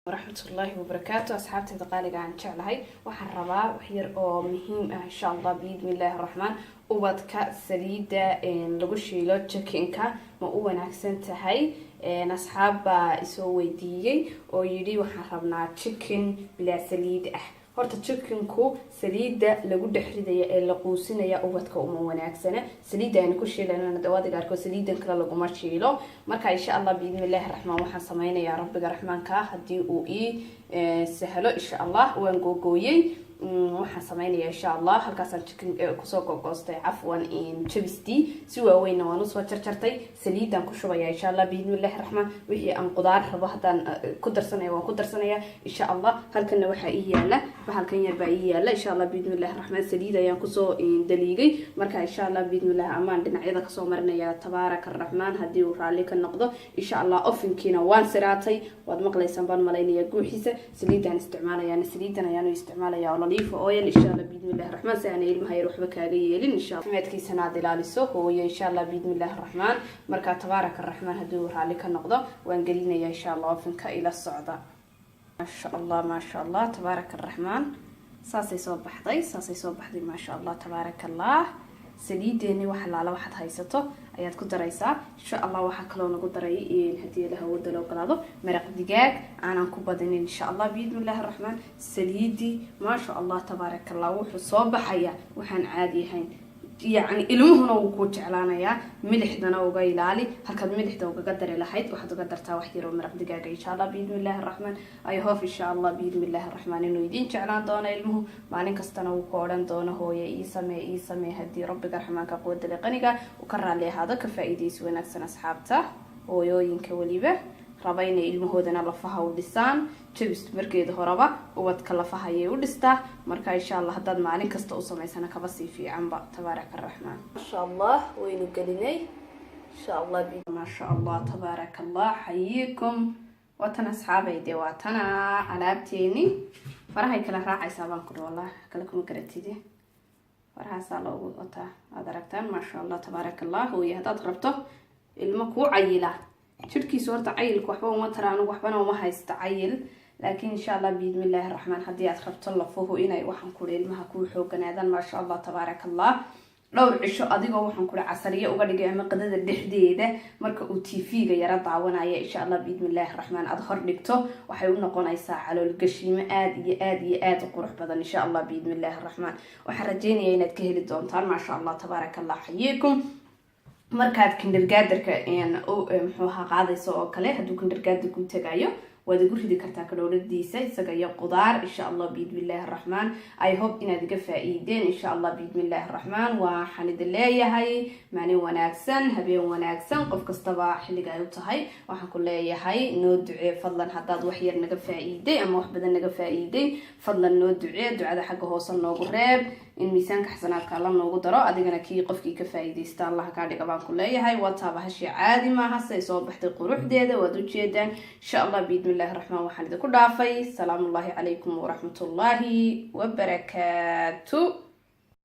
Waraxmatullaahi wabarakaatu. Asxaabtayda qaaliga aan jeclahay, waxaan rabaa wax yar oo muhiim ah, insha Allah biidni illaahi raxmaan. Ubadka saliidda lagu shiilo chickenka ma u wanaagsan tahay? Asxaab baa isoo weydiiyey oo yidhi waxaan rabnaa chicken bilaa saliid ah. Horta chickenku saliidda lagu dhex ridaya ee la quusinaya ubadka uma wanaagsana. Saliidda aynu ku shiilanana dawaadiga arko, saliidan kale laguma shiilo. Marka insha Allah biidni illaahi raxmaan waxaan sameynayaa, Rabbiga raxmaanka haddii uu ii sahlo, insha Allah, waan googooyey. Waxaan sameynaya insha Allah, halkaasaan chicken kusoo gogoostay, cafwan, jabistii si waaweynna waan usoo jarjartay. Saliidaan ku shubaya insha Allah biidni illaahi raxmaan. Wixii aan qudaar rabo haddaan ku darsanaya, waan ku darsanaya insha Allah. Halkanna waxaa ii yaala, bahalkan yar baa ii yaala. Insha Allah biidni illaahi raxmaan saliid ayaan kusoo daliigay. Marka insha Allah biidni illahi amaan dhinacyada kasoo marinaya, tabaaraka araxmaan, haddii uu raalli ka noqdo insha Allah. Ovenkiina waan siraatay, waad maqlaysaan baan malaynaya guuxiisa. Saliidaan isticmaalayaana, saliidan ayaanu isticmaalaya, olive oil, insha Allah biidni illahi raxmaan, si aanay ilmaha yar waxba kaaga yeelin, insha Allah caafimaadkiisana aad ilaaliso, hooyo, insha Allah biidni illahi raxmaan. Marka tabaaraka araxmaan, haddii uu raalli ka noqdo, waan gelinaya insha Allah ovenka. Ila socda. Maasha Allah, maasha Allah, tabaaraka araxmaan. Saasay soo baxday, saasay soo baxday. Maasha Allah, tabaaraka Allah. Saliideeni wax alaala waxaad haysato ayaad ku daraysaa insha Allah. Waxaa kaloo nagu daray, haddii ilaah awooda la ogolaado, maraq digaag aanan ku badinin, insha Allah biidni illahi raxmaan. Saliidii, maasha Allah, tabaaraka Allah, wuxuu soo baxaya waxaan caadi ahayn. Yacni ilmuhuna wuu ku jeclaanayaa. Milixdana uga ilaali. Halkaad milixda ugaga dari lahayd, waxaad uga dartaa wax yaroo maraq digaaga, insha Allah biidni illaahi raxmaan. I hope, insha Allah biidni illaahi raxmaan, inuu idiin jeclaan doono ilmuhu. Maalin kastana uu ku odhan doono: "Hooye, ii samee, ii samee." Haddii Rabbiga raxmaanka quwadale qaniga uu ka raalli ahaado, ka faa-iidaysi wanaagsan, asxaabta. Hooyooyinka weliba raba inay ilmahoodana lafaha u dhisaan, jabistu markeeda horeba ubadka lafaha ayay u dhistaa. Marka insha Allah haddaad maalin kasta u samaysana, kaba sii fiicanba. Tabaaraka araxmaan, maasha Allah. Waynu gelinay insha Allah. Maasha Allah, tabaaraka Allah, xayiikum. Waatan, asxaabay, dee waa tana alaabteeni. Farahay kala raacaysaa baan kudhi, wallah kale kuma garatidi. Farahaasaa loogu wataa, aad aragtaan. Maasha Allah, tabaaraka Allah. Hooye, haddaad rabto ilmo kuu cayila jirhkiisu, horta cayilka waxba uma tara, anigu waxbana uma haysto cayil, laakiin insha Allah biidni illaahi raxmaan, haddii aad rabto lafuhu inay, waxaan kuri, ilmaha kuu xooganaadaan, maasha Allah, tabaaraka Allah, dhowr cisho adigoo, waxaan kuri, casariye uga dhigay ama qadada dhexdeeda marka uu TV-ga yaro daawanaya, insha Allah biidni illaahi raxmaan, aada hor dhigto, waxay u noqonaysaa caloolgashiimo aada iyo aada iyo aada u qurux badan, insha Allah biidni illaahi raxmaan. Waxaan rajeynaya inaad ka heli doontaan. Maasha Allah, tabaaraka Allah, xayiikum. Markaad kindergartenka, muxuu ahaa, qaadayso oo kale, hadduu kindergarten ku tagayo, waad igu ridi kartaa kadhowladiisa isaga iyo qudaar, insha Allah biidni illaahi araxmaan. I hope inaad iga faa-iideen, insha Allah biidni illaahi araxmaan. Waxaan idin leeyahay maalin wanaagsan, habeen wanaagsan, qof kastaba xilliga ay u tahay. Waxaan ku leeyahay noo ducee fadlan. Haddaad wax yar naga faa-iiday ama wax badan naga faa-iiday, fadlan noo ducee. Ducada xagga hoose noogu reeb in miisaanka xasanaadka Alla noogu daro. Adigana kii qofkii ka faa-iidaysta Allaha kaa dhiga baan ku leeyahay. Wataaba hashii caadi maaha siday soo baxday, quruxdeeda waad ujeedaan, insha Allah biidni illahi raxmaan. Waxaan idinku dhaafay salaamullahi calaykum waraxmatullaahi wabarakaatu.